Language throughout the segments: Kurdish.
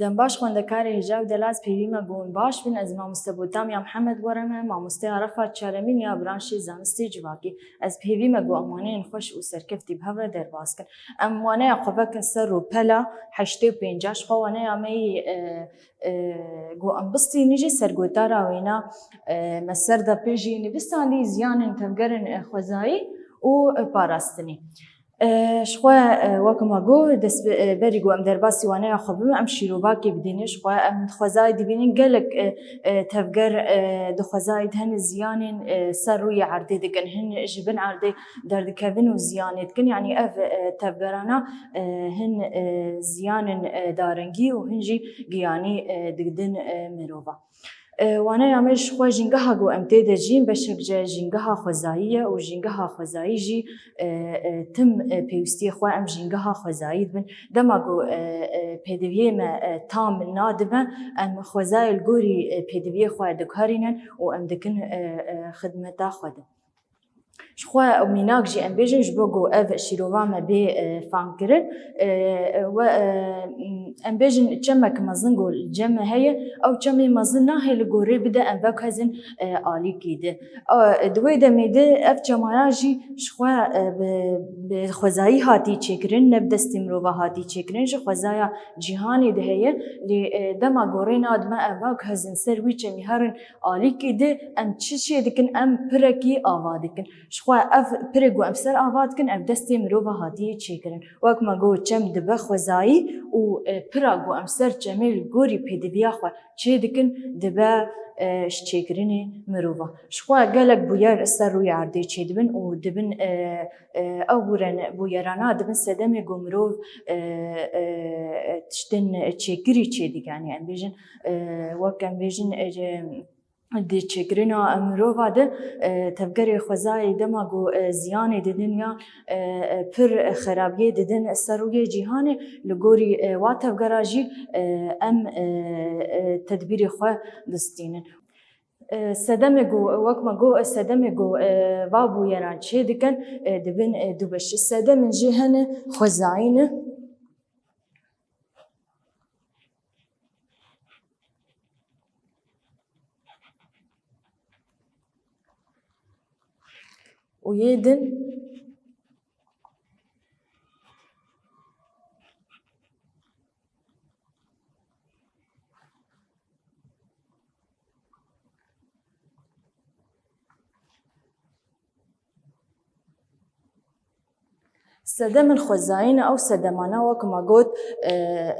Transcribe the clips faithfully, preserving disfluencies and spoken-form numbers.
Dem baş xwendekarê hêja û delal, ez pêvî me ku hûn baş bin. Ez mamoste Botamya Mihemed Werem me, mamosteya refa çaremîn ya branşê zanistê civakî. Ez pêvî me ku em waneyên xweş û serkeftî bi hev re derbas kin. Em waneya xwe vekin ser rûpela heştê û pênc. Ji xwe waneya me yî, e, e, ku em bistînin jî sergotara wêna, e, me ser de pê jî nivîsandî ziyanên tevgerên, e, xwezayî û, e, parastinê. E, ji xwe, e, wek ma got, dest bi, e, berî ku em derbasî waneya xwe bibin, em şîrovakê bidînin. Ji xwe em di xwezayê dibînin gelek, e, e, tevger, e, di xwezayê de hene ziyanên, e, ser rûyê erdê dikin. Hin ji bin erdê derdikevin û ziyanê dikin. Yanî ev, e, tevgerana, e, hin, e, ziyanên, e, darengî û hin jî giyanî, e, digidin, e, mirova. E, waneya me ji xwe jîngeha ku em tê de jîn beşek ji jîngeha xwezayî ye û jîngeha xwezayî jî, e, e, tim, e, pêwîstiyê xwe em jîngeha xwezayî dibin. Dema ku, e, e, pêdiviyê me, e, tam nadibe, em xwezayê li gorî, e, pêdiviyê xwe diguherînin û em dikin, e, e, xidmeta xwe din. Ji xwe ew mînak jî em bêjin, ji bo ku ev şîrova me bê, e, famkirin, e, we, e, em bêjin çemek mezin ku li cem me heye, ew çemê mezin nahê li gorê bide em veguhezin, e, alîkî de. E, di wê demê de ev çemaya jî ji xwe, e, bi, bi xwezayî hatî çêkirin, ne bi destê mirova hatî çêkirin, ji xwezaya cîhanê de heye. Lê, e, dema gorê nadime em veguhezin ser wî çemî herin alîkî de em çi çê dikin? Em pirekî ava dikin. Ji xwe ev pirê ku em ser ava dikin, ev destê mirova hatiye çêkirin. Wek me got, çem dibe xwezayî û, e, pira ku em ser çemê li gorî pêdiviya xwe çê dikin, dibe, e, ji çêkirinê mirova. Ji xwe gelek bûyer ser rûyê erdê çêdibin û dibin, e, e, ew bûren-, bûyerana dibin sedemê ku mirov, e, e, tiştin çêkirî çêdike. Yanî em bêjin, e, wek em bêjin, e, di çêkirina mirova de, e, tevgerê xwezayê dema ku, e, ziyanê didin ya, e, e, pir xerabiyê didin ser rûyê cîhanê, li gorî, e, wa tevgera jî, e, em, e, e, tedbîrê xwe distînin. E, sedemê ku, wek me got, sedemê ku, e, va bûyeran çê dikin, e, dibin, e, du beş. Sedemên jê hene xwezayî ne. Û yê din Sedemên xwezayî ne, ew sedemana wek me got, e,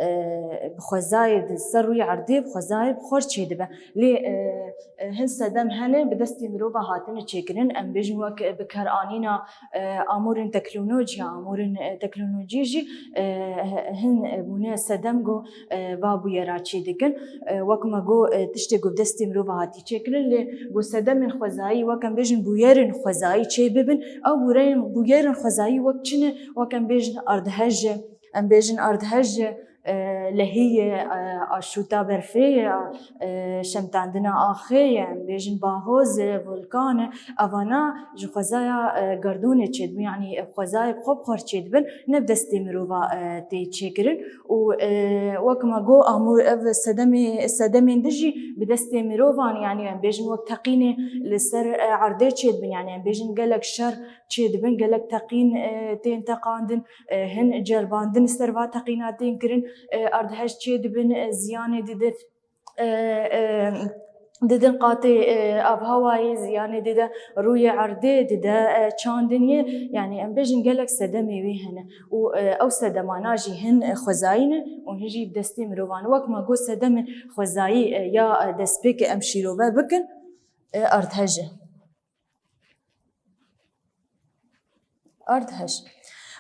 e, bi xwezayê di ser rûyê erdê bi xwezayê bi xwe çêdibe. Lê, e, e, hin sedem hene bi destê mirova hatine çêkirin, em bêjin wek bi karanîna, e, amûrên teknolojiya, amûrên, e, teknolojî jî, e, hin bûne sedem ku, e, va bûyera çê dikin. E, wek me got, e, tiştê ku bi destê mirova hatî çêkirin, lê ku sedemên xwezayî, wek em bêjin bûyerên xwezayî çê bibin, ew bûreyên, bûyerên xwezayî wek çi ne? Wek em bêjin erdhej e, em bêjin erdhej e, e, lehî ye, e, aşûta berfê ye, e, şemtandina axê ye, em bêjin bahoz e, volkan e. Evana ji xwezaya, e, gerdûnê çêdibin, yanî, e, xwezayê bi xwe bi xwe çêdibin, ne bi destê mirova, e, tê çêkirin. Û, e, wek me got, amûr ev sedemê, sedemên din jî bi destê mirovan, yanî em bêjin wek teqînê li ser, e, erdê çêdibin, yanî em bêjin gelek şer çêdibin, gelek teqîn, e, tên teqandin, e, hin ceribandin li ser va teqîna tên kirin, e, erdhej çêdibin, e, ziyanê didin, e, e, didin qatê, e, avhewayê, ziyanê dide rûyê erdê, dide, e, çandiniyê. Yanî em bêjin gelek sedemê wê hene. Û, e, ew sedemana jî hin, e, xwezayî ne û hin jî bi destê mirovan. Wek me got, sedemên xwezayî, e, ya, e, destpêkê em şîrove bikin, e, erdhej e. Erdhej.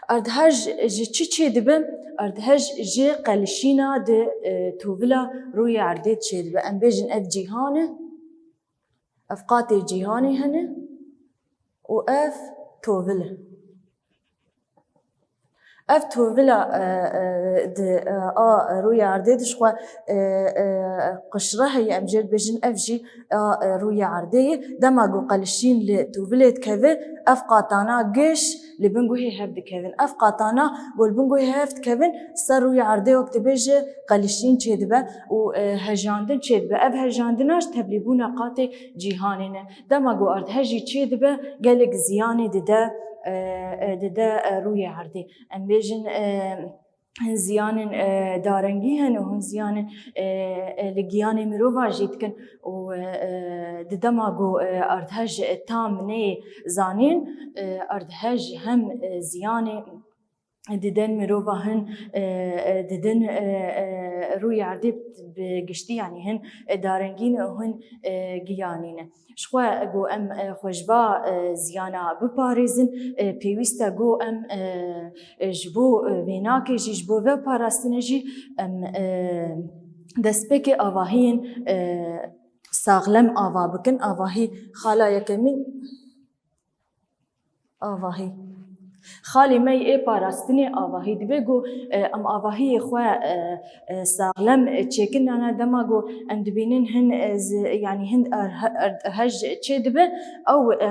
Erdhej ji çi çêdibe? Erdhej ji qelişîna di, e, tovila rûyê erdê çêdibe. Em bêjin ev cîhan e, ev qatê cîhanê hene û ev tovil e. Ev tovila, e, e, di, e, a rûyê erdê de jixwe, e, e, qişre heye, em jê dibêjin ev jî a, e, rûyê erdê ye. Dema ku qelişîn li tovilê dikeve, ev qatana geş li bin guhê hev dikevin. Ev qatana ku li bin guhê hev dikevin, ser rûyê erdê wek dibêje qelişîn çêdibe û, e, hejandin çêdibe. Ev hejandina ji tevlîbûna qatê cîhanê ne. Dema ku erdhejî çêdibe, gelek ziyanê dide, e, e, dide, e, rûyê erdê. Em bêjin, e, hin ziyanên, e, darengî hene û hin ziyanên, e, e, li giyanê mirova jî dikin û, e, e, di dema ku, e, erdhej, e, tam neyê zanîn, e, erdhej hem, e, ziyanê didin mirova hin, e, e, didin, e, e, rûyê erdê bi giştî, yanî hin, e, darengî ne û hin, e, giyanî ne. Jixwe ku em, e, xwe ji va, e, ziyana biparêzin, e, pêwîst e ku em, e, e, ji bo, e, vênakê jî, ji bo veparastinê jî em, e, destpêkê avahiyên, e, saxlem ava bikin. Avahî xala yekemîn, avahî. Xalê me yê parastinê avahî. Dibe ku, e, em avahiyê xwe, e, e, saxlem, e, çêkin, nana dema ku em dibînin hin, e, zi-, yanî hin er-, er-, hej çê dibe, ew, e,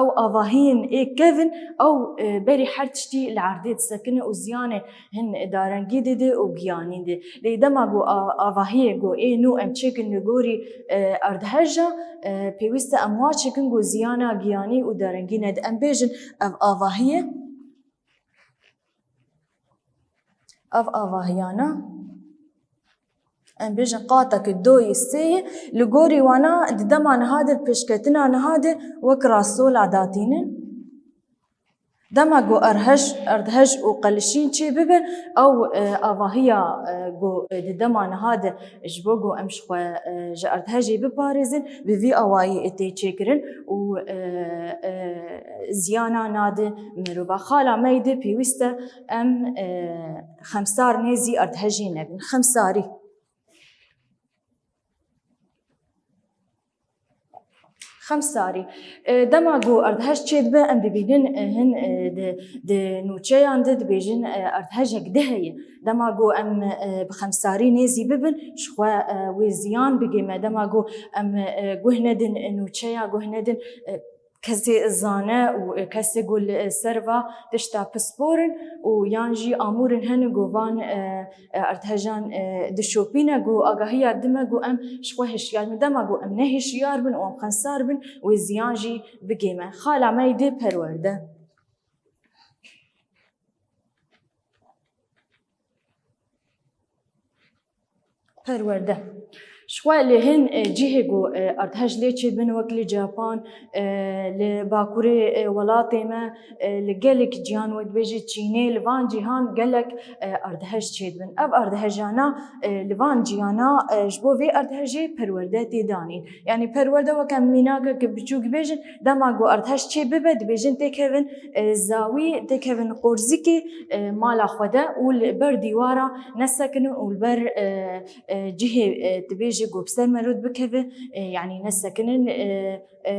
ew avahiyên ê kevin, ew, e, berî her tiştî li erdê disekine û ziyanê hin darengî dide û giyanî dide. Lê dema ku a-, avahiyê ku ê nû em çêkin li gorî, e, erdheja, e, pêwîst e em wa çêkin ku ziyana giyanî û darengî nede. Em bêjin ev avahiyê, ev avahiyana, em bêjin qatekî doyê sêyê, li gorî wana di dema niha de, pêşketina niha de wek rasola datînin. Dema ku erhej, erdhej û qelişîn çê bibe, ew, e, avahiya, e, ku, e, di dema niha de ji bo ku em ji xwe, e, ji erdhejê biparêzin, bi vî awayî tê çêkirin û, e, e, ziyana nade mirova. Xala me yê de pêwîst e em, e, xemsar nêzî erdhejê nebin. Xemsarî. Xemsarî. E, dema ku erdhej çêdibe, em dibînin, e, hin, e, di, di nûçeyan de dibêjin, e, erdhejek di heye. Dema ku em, e, bi xemsarî nêzî bibin, ji xwe, e, wê ziyan bigê me. Dema ku em, e, guh nedin, e, nûçeya, guh nedin, e, kesê zane û, e, kesê ku li ser va tişta pisporin û yan jî amûrin hene ku van, e, e, erdhejan, e, dişopîne ku agahiya dime ku em ji xwe hişyar bin. Dema ku em ne hişyar bin û em xemsar bin, wê ziyan jî bigê me. Xala me yê dê perwerde. Perwerde. Ji xwe li hin, e, cihê ku, e, erdhej lê çêdibin, wek li Japan, e, li bakurê, e, welatê me, e, li gelek cihan, wek dibêjî Çînê, li van cîhan gelek, e, erdhej çêdibin. Ev erdhejana, e, li van cîhana, e, ji bo vê erdhejê perwerde tê danîn. Yanî perwerde weke mînakeke biçûk bêjin, dema ku erdhej çê bibe, dibêjin têkevin, e, zawî, têkevin qorzikê, e, mala xwe de û li ber dîwara nesekinin û li ber, e, e, cihê, e, dibêje ku bi ser merûd bikeve, e, yanî nesekinin, e, e,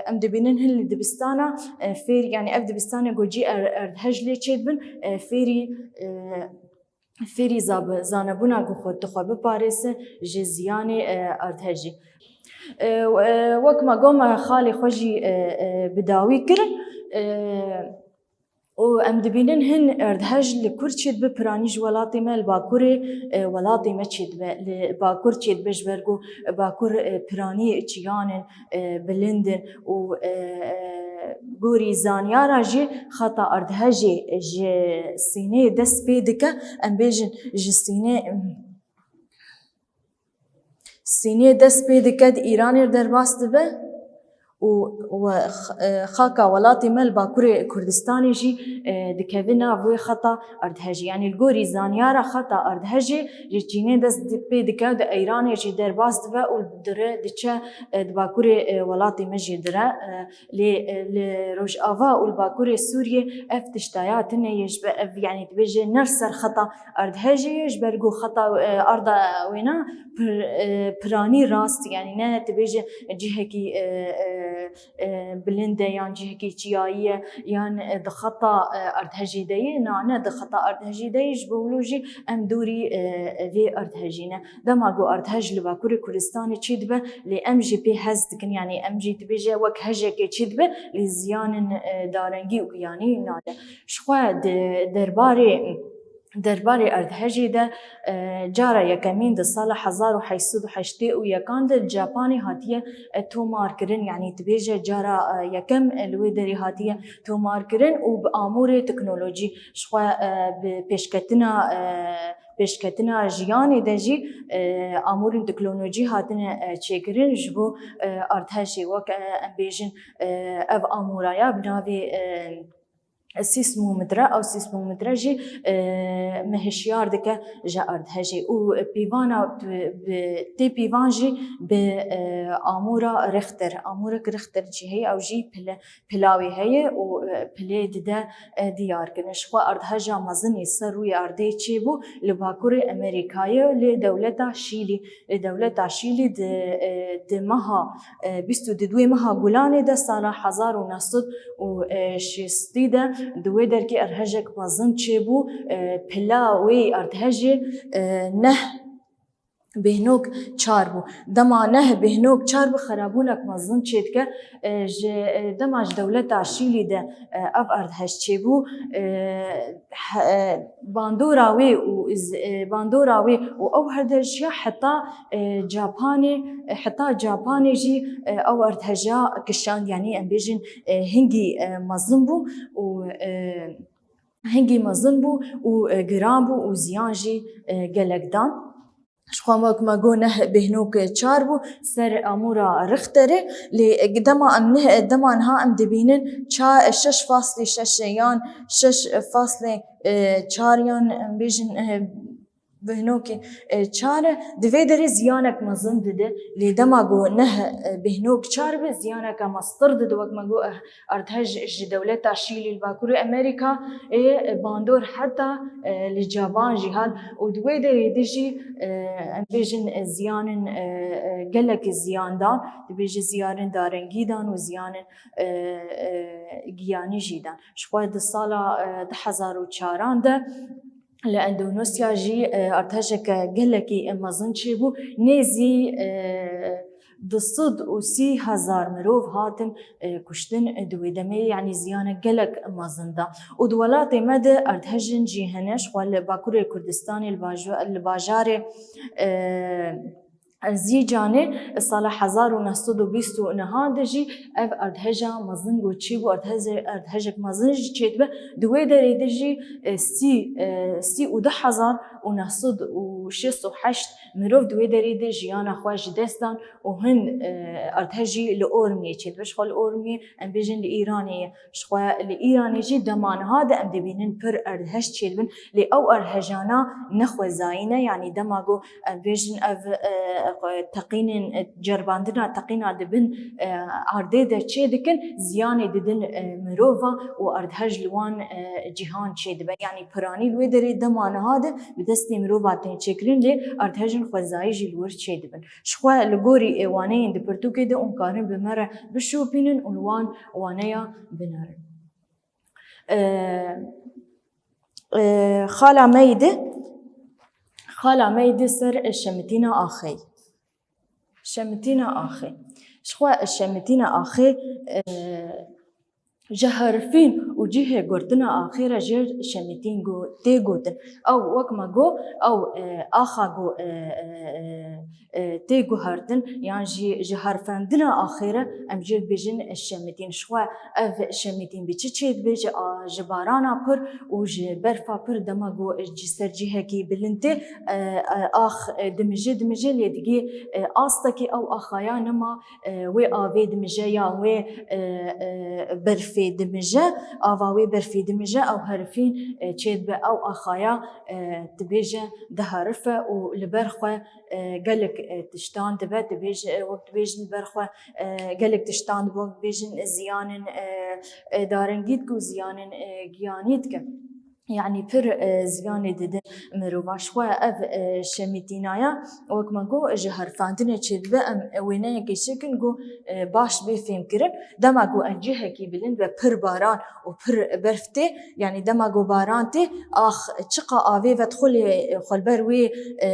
em dibînin hin li dibistana, e, fêr, yanî ev dibistanê ku cî er-, erdhej lê çêdibin, e, fêrî, e, fêrî zabi-, zanebûna ku xwe, di xwe biparêse ji ziyanê, e, erdhejî. E, e, wek me got, me xalê xwe jî, e, e, bi dawî kirin. E, û em dibînin hin erdhej li kur çêdibe, piranî ji welatê me, li bakurê, e, welatê me çêdibe. Li bakur çêdibe ji ber ku bakur, e, piranî çiyan in, e, bilind in û, e, e, gorî zanyara jî xeta erdhejê ji Sînê dest pê dike. Em bêjin ji Sînê, Sînê dest pê dike, di Îranê derbas dibe û we x-, e, xaka welatê me li Bakurê Kurdistanê jî, e, dikeve nav wê xeta erdhejê. Yanî li gorî zanyara xeta erdhejê ji Çînê dest di-, pê dike, di Îranê jî derbas dibe û dire diçe, e, di Bakurê, e, welatê me jî dire. E, Lê, e, li Rojava û li Bakurê Sûriyê ev tiştaya tune ye, ji ber ev, yanî dibêje ne li ser xeta erdhejê ye, ji ber ku xeta, e, arda wêna pir-, e, piranî rast, yanî ne dibêje cihekî, e, e, e, bilind e yan cihekî çiyayî ye yan, e, di xeta, e, erdhejê de ye, na ne di xeta erdhejê de ye, ji bo wilo jî em dûrî, e, vê erdhejî ne. Dema ku erdhej li Bakurê Kurdistanê çêdibe, lê em jî pê hez dikin, yanî em jî dibêje wek hejekê çêdibe, lê ziyanên, e, darengî û giyanî nade. Jixwe di derbarê, derbarê erdhejê de, e, cara yekemîn di sala hezar û heşt sed û heştê û yekan de li Japanê hatiye, e, tomarkirin, yanî dibêje cara, e, yekem, e, li wê derê hatiye tomarkirin û bi amûrê teknolojî jixwe, e, bi pêşketina, e, pêşketina jiyanê de jî, e, amûrên teknolojî hatine, e, çêkirin ji bo, e, erdhejê. Wek, e, em bêjin, e, ev amûraya bi navê, e, sîsmometre, ew sîsmometre jî, e, me hişyar dike ji erdhejê û pîvana bi, bi, tê pîvan jî bi, e, amûra Richter, amûrek Richter jî heye, ew jî pile, pila wê heye û, e, pilê dide, e, diyar kirin. Jixwe erdheja mezin ê ser rûyê erdê çêbû li Bakurê Amerîkayê, lê dewleta Şîlî, lê dewleta Şîlî di, e, di meha, e, bîst û di duê meha Gulanê de sala hezar û neh sed û şêstî de di wê derkê erdhejek mezin çêbû, e, pila wê erdhejê, e, neh bêhnok çar bû. Dema neh bêhnok çar bû, xerabûnek mezin çêdike. E, ji, e, dema ji dewleta Şîlî de, e, ev erdhej çêbû, e, he-, e, bandora wê û iz-, e, bandora wê û ew erdheja heta, e, Japanê, e, heta Japanê jî, e, ew erdheja kişand, yanî em bêjin, e, hingî, e, mezin bû û, e, hingî mezin bû û, e, giran bû û ziyan jî, e, gelek dan. Ji xwe wek me got neh bêhnok çar bû ser amûra Richterê, lê dema em neh, dema niha em dibînin ça-, şeş faslê şeş yan şeş faslê, e, çar yan em bêjin, e, bêhnokê, e, çar e, di vê derê ziyanek mezin dide, lê dema got neh, e, bêhnok çar be, ziyaneke mestir dide, wek me got, e, erdhej ji dewleta Şîlî li Bakurê Amerîka ê bandor heta, e, li Caban jî hat û di wê derê de jî, e, em bêjin, e, ziyanên, e, e, gelek ziyan dan, dibêje ziyanên darengî dan û ziyanên, e, e, giyanî jî dan. Jixwe di sala, e, du hezar û çaran de li Endonezya jî, e, erdhejeke gelekî mezin çêbû. Nêzî, e, du sed û sî hezar mirov hatin, e, kuştin di wê demê, yanî ziyanek gelek mezin da. Û di welatê me de erdhejên jî hene, jixwe li Bakurê Kurdistanê, li bajo-, li bajarê, e, Erzincanê sala hezar û neh sed û bîst û niha de jî ev erdheja mezin got çêbû, erdheze-, erdhejek mezin jî çêdibe. Di wê derê de jî, e, sî, e, sî û du hezar û neh sed û şêst û heşt mirov di wê derê de jiyana xwe ji dest dan û hin, e, erdhej jî li Ormiyê çêdibe. Jixwe li Ormiyê, em bêjin, li Îranê ye. Jixwe li Îranê jî dema niha de em dibînin pir erdhej çêdibin. Lê ew erdhejana ne xwezayî ne, yanî dema ku em bêjin ev, e, teqînên, e, ceribandina teqîna di bin, e, erdê de çê dikin, ziyanê didin, e, mirova û erdhej li wan, e, cîhan çê dibe. Yanî piranî li wê derê dema niha de bi destê mirova tên çêkirin, lê erdhejên xwezayî jî li wir çê dibin. Jixwe li gorî, e, waneyên di pirtûkê de hûn karin bi me re bişopînin û li wan waneya binerin. E, e, xala me yê di, xala me yê di ser Şemitîna Axê. Şemitîna Axê. Jixwe Şemitîna Axê, e, ji herifîn û cihê girtina axê re jê Şemitîn go-, tê gotin. Ew wek me got, ew, e, axa go-, e, e, e, e, tê guhertin, yan jî ji herfendina axê re em jê dibêjin Şemitîn. Jixwe ev Şemitîn bi çi çê dibe? Ji a-, ji barana pir û ji berfa pir dema ku ji ser cihekî bilind tê, e, e, ax, e, dimije, dimije, lê digê, e, astekî ew axaya nema, e, wê avê dimije ya wê, e, e, berfê dimije, ava wê berfê dimije, ew herifîn, e, çê dibe ew axaya, e, dibêje diherife û li ber xwe, e, gelek, e, tiştan dibe, dibêje, e, wek dibêjin li ber xwe, e, gelek tiştan dibe, wek dibêjin ziyanên, e, e, darengî dike û ziyanên, e, giyanî dike. yanî pir, e, ziyanê dide mirova. Ji xwe ev, e, şemîtînaya, wek me got, ji herifandinê çêdibe, em wêneyekê çêkin ku, e, baş bê fêmkirin. Dema ku em cihekî bilind be, pir baran û pir berf tê, yanî dema ku baran tê, ax çiqa avê vedixwe lê, e, xwe li ber wê, e,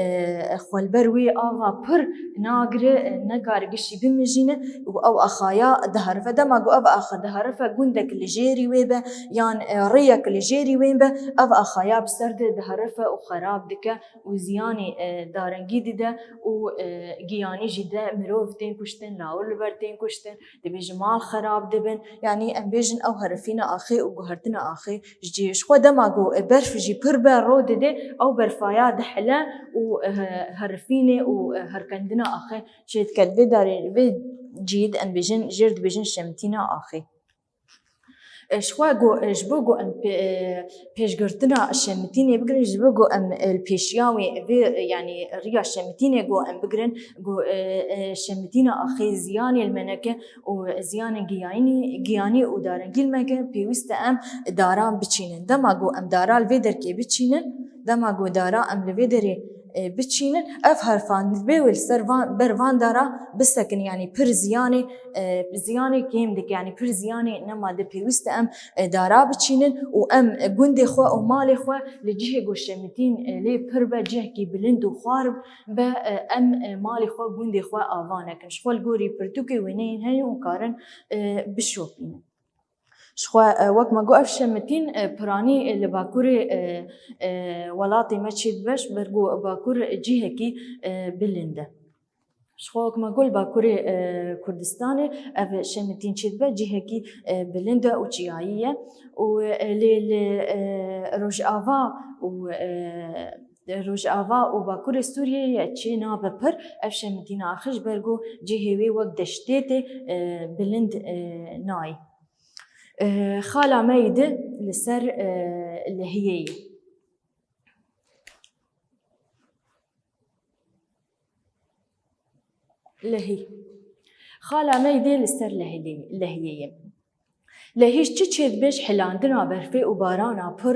xwe li ber wê ava pir nagire, e, nekare giştî bimijîne û ew axaya diherife. Dema ku ev axa diherife, gundek li jêrî wê be yan, e, rêyek li jêrî wê be, ev axaya bi ser de diherife û xerab dike û ziyanê, e, darengî dide û, e, giyanî jî de, mirov tên kuştin, lawir li ber tên kuştin, dibêjin mal xerab dibin. Yanî em bêjin ew herifîna axê û guhertina axê ji cihê. Ji xwe dema ku, e, berf jî pir be, ro dide, ew berfaya dihile û, e, herifînê û, e, herkendina axê çêdike. Di vê darê, vê cihê de em bêjin, jêr dibêjin şemtîna axê. E, ji xwe ku, e, ji bo ku em pê-, e, pêşgirtina şemitînê bigirin, ji bo ku em, e, li pêşiya wê vê, e, yanî riya şemitînê ku em bigirin, ku, e, e, şemitîna axê ziyanê li me neke û ziyanê giyanî, giyanî û darengî li me neke, pêwîst e em dara biçînin. Dema ku em dara li vê derkê biçînin, dema ku dara em li vê derê, e, biçînin, ev herfan dibê wê li ser van, ber van dara bisekin, yanî pir ziyanê, e, ziyanê kêm dike, yanî pir ziyanê nema de. Pêwîst e em, e, dara biçînin û em, e, gundê xwe û malê xwe li cihê ku şemitîn, e, lê pir be, cihekî bilind û xwar be, e, em, e, malê xwe, gundê xwe ava nekin. Ji xwe li gorî pirtûkê wêneyên heye û karin, e, bişopînin. Ji xwe, e, wek me got, ev şemitîn, e, piranî, e, li bakurê, e, e, welatê me çêdibe, ji ber ku bakur cihekî, e, bilind e. Ji xwe wek me got, li bakurê, e, Kurdistanê ev şemitîn çêdibe, cihekî, e, bilind e û çiyayî ye. Û, e, lê li, e, Rojava û, e, Rojava û Bakurê Sûriyeyê çê nabe pir ev şemitîna axê, ji ber ku cihê wê wek deştê tê, e, bilind, e, nayê. E, xala me yê di li ser, e, lehiyê ye. Lehî. Xala me yê di li ser lehilê-, lehiyê ye. Lehî ji çi çêdibe? Ji hilandina berfê û barana pir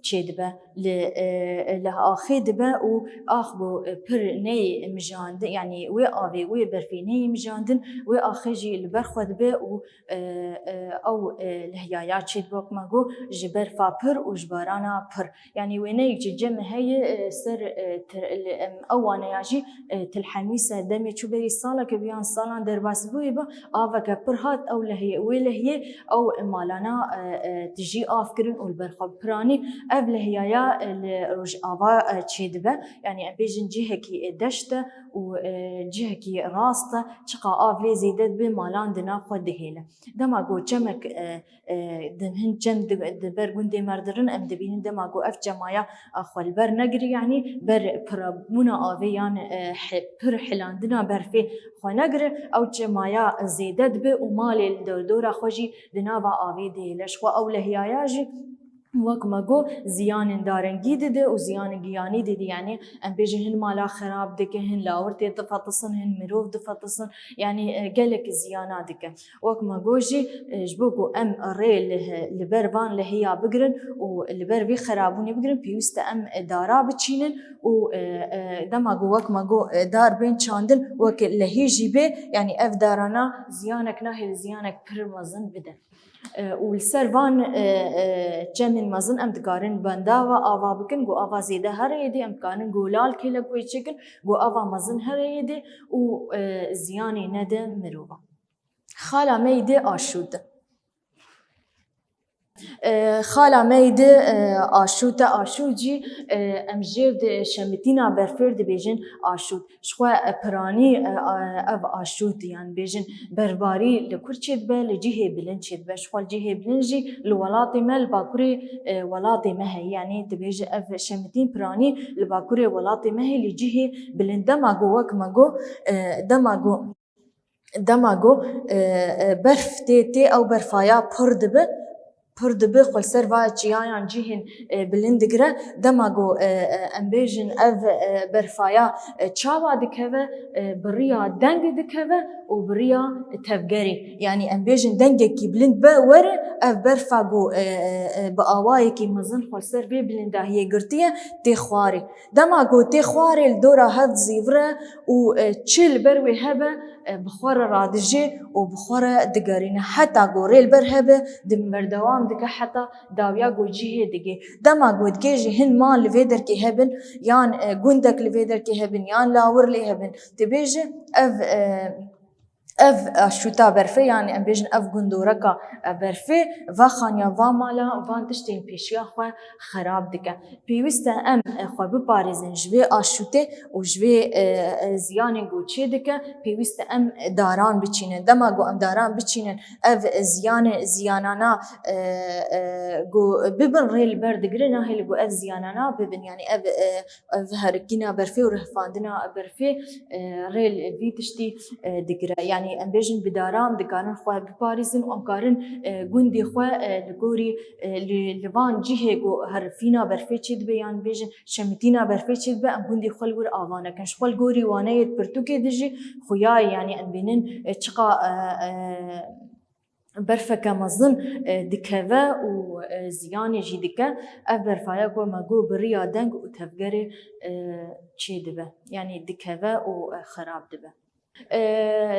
çêdibe. Li, e, li axê dibe û ax ku pir neyê mijandin, yanî wê avê, wê berfê neyê mijandin, wê axê jî li ber xwe dibe û, e, e, ew, e, lehiyaya çêdibe, wek me got, ji berfa pir û ji barana pir. Yanî wêneyek ji cem heye, e, ser, e, tir-, li, em, ew waneya jî, e, tilhemî ser demê çû berî saleke bi yan salan derbasbûyê bi, aveke pir hat, ew lehiyê, wê lehiyê ew malana, e, e, tijî av kirin û li ber xwe piranî. Ev lehiyaya, e, li Rojava, e, çêdibe. Yanî em bêjin cihekî, e, deşt e û, e, cihekî rast e. Çiqa av lê zêde dibe, malan di nav xwe dihêle. Dema ku çemek, e, e, di hin çem di, di ber gundê me re dirin, em dibînin dema ku ev çemaya, e, xwe li ber negirî, yanî ber pirabûna avê yan, e, he-, pir hilandina berfê xwe negire, ew çemaya zêde dibe û malê li dor-, dora xwe jî di nava avê dihêle. Ji xwe ew lehiyaya jî wek me got, ziyanên darengî dide û ziyanên giyanî dide. Yanî em bêjin hin mala xerab dike, hin lawir tê difetisin, hin mirov difetisin. Yanî, e, gelek ziyana dike. Wek me got jî, e, ji bo ku em rê li, li ber van lehiya bigirin û li ber vê xerabûnê bigirin, pêwîst e em, e, dara biçînin û, e, e, dema ku wek me got, e, dar bên çandin, wek lehî jî bê, yanî ev darana ziyanek nahêle ziyanek pir mezin bide. E, û li ser van, e, e, çemên mezin em dikarin bendava ava bikin, ku ava zêde here yê dê, em dikarin golal kêlek wê çêkin, ku ava mezin here yê dê û, e, ziyanê nede mirova. Xala me yê di aşût e. E, xala me yê di, e, aşût e. Aşût jî, e, em jêr di şemitîna berfêr dibêjin aşût. Ji xwe, e, piranî, e, a-, ev aşût, yan bêjin berfbarî li kur çêdibe, li cihê bilind çêdibe. Ji xwe li cihê bilind jî li welatê me, li bakurê, e, welatê me heye. Yanî dibêje ev şemitîn piranî li bakurê welatê me heye, li cihê bilind. Dema ku wek me got, e, dema ku Dema ku, e, e, berf tê, tê, ew berfaya pir dibe, pir dibe, xwe li ser va çiyayan cihên, e, bilind digire. Dema ku, e, e, em bêjin ev, e, berfaya, e, çawa dikeve, e, bi riya deng dikeve û bi riya tevgerê. Yanî em bêjin dengekî bilind be were, ev berfa ku, e, e, e, bi awayekî mezin xwe li ser vê bilindahiyê girtiye, tê xwarê. Dema ku tê xwarê li dora hev dizîvire û, e, çi li ber wê hebe, e, bi xwe re radijê û bi xwe re digerîne. Heta ku rê li ber hebe, di berdewam dike heta dawiya ku cihê digê. Dema ku digê jî hin mal li vê derkê hebin, yan, e, gundek li vê derkê hebin, yan lawir lê hebin, dibêje ev, e, ev aşûta berfê, yanî em bêjin ev gundoreka, e, berfê, va xaniya, va mala, van tiştên pêşiya xwe xerab dike. Pêwîst e em, e, xwe biparêzin ji vê aşûtê û ji vê, e, e, ziyanên ku çê dike, pêwîst e em daran biçînin. Dema ku em daran biçînin, ev ziyanê, ziyanana, e, e, ku bibin rê li ber digire, nahêle ku ev ziyanana bibin. Yanî ev, e, ev herikîna berfê û rihfandina berfê, e, rê li vî tiştî, e, digire. Yanî em bêjin bi daran dikarin xwe biparêzin û em karin, e, gundê xwe, e, li gorî, e, li, li van cihê ku herifîna berfê çêdibe, yan bêjin şemitîna berfê çêdibe, em gundê xwe li wir ava nekin. Ji xwe li gorî waneyê di pirtûkê de jî xuya ye, yanî em bînin, e, çiqa, e, e, berfeke mezin, e, dikeve û, e, ziyanê jî dike. Ev berfaya ku me got bi riya deng û tevgerê, e, çêdibe, yanî dikeve û, e, xerab dibe. E,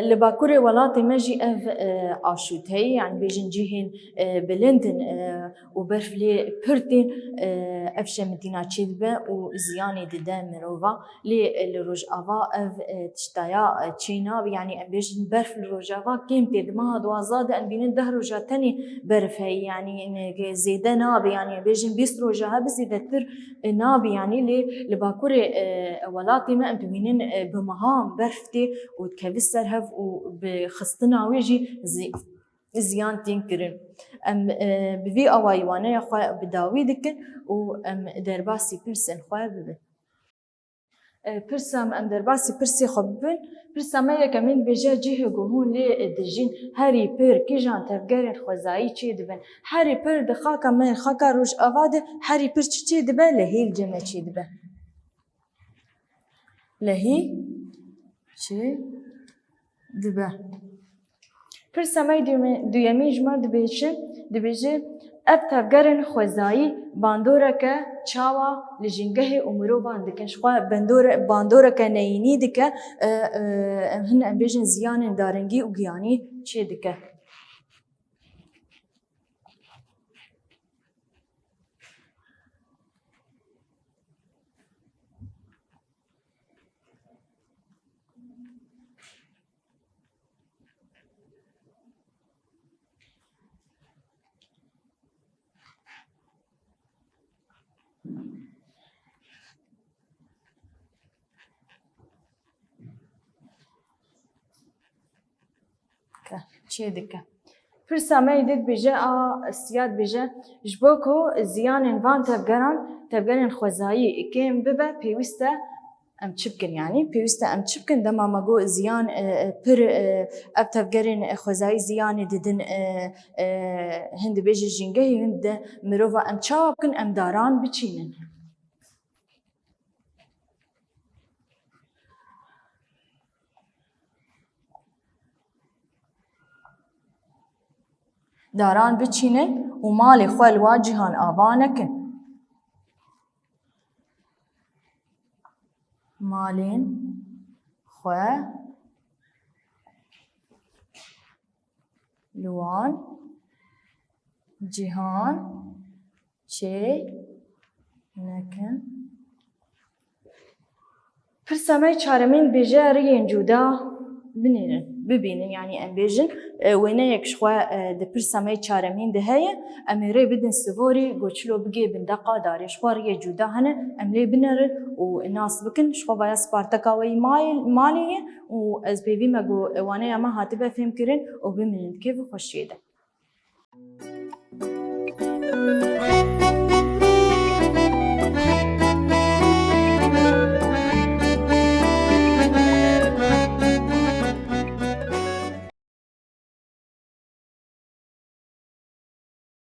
li bakurê welatê me jî ev, e, aşût heye, yanî bêjin cihên, e, bilind in, e, û berf lê pir tên, e, ev şemitîna çêdibe û ziyanê dide mirova. Lê, e, li Rojava ev, e, tiştaya, e, çê nabe. Yanî em bêjin berf li Rojava kêm tê. Di meha duwazdeh de em bînin deh roja tenê berf heye. Yanî, e, zêde nabe. Yanî em bêjin bîst roja hebe zêdetir, e, nabe. Yanî lê li bakurê, e, welatê me em dibînin, e, bi mehan berf tê û dikeve ser hev û bi xistina wê jî zî-, ziyan tên kirin. Em, e, bi vî awayî waneya xwe bi dawî dikin û em derbasî pirsên xwe bibin. E, pirsa me, em derbasî pirsê xwe bibin. Pirsa me yekemîn dibêje, cihê ku hûn lê dijîn, herî pir kîjan tevgerên xwezayî çêdibin? Herî pir di xaka me, xaka Rojava de herî pir çi çêdibe? Lehî li cem me çêdibe. Lehî çê dibe. Pirsa me duyemî, duyemî ji me dibêje, dibêje, ev tevgerên xwezayî bandoreke çawa li jîngehê û mirovan dikin? Ji xwe bandore-, bandoreke neyînî dike, e, e, em hin em bêjin ziyanên darengî û giyanî çê dike. Ke, çê dike. Pirsa me yê dibêje, a, Siyad dibêje, ji bo ku ziyanên van tevgeran, tevgerên xwezayî kêm bibe, pêwîst e em çi bikin, yanî pêwîst e em çi bikin? Dema me got ziyan, e, e, pir, e, ev tevgerên, e, xwezayî ziyanê didin, e, e, hin dibêje jîngehê, hin dide mirova, em çawa bikin? Em daran biçînin. Daran biçînin û malê xwe li wa cîhan ava nekin. Malên xwe li wan cîhan çê nekin. Pirsa me çaremîn dibêje riyên cuda binêrin, bibînin, yanî em bêjin, e, wêneyek ji xwe, e, di pirsa me çaremîn de heye, em ê rê bidin sivorî, ku çilo bigê bindeqa darê. Ji xwe riyê cuda hene, em lê binerin û nas bikin. Ji xwe vaya sparteka we yî mayê-, malê ye û ez pêvî me ku waneya me hatibe fêmkirin û bimînin di kêf û xweşiyê de.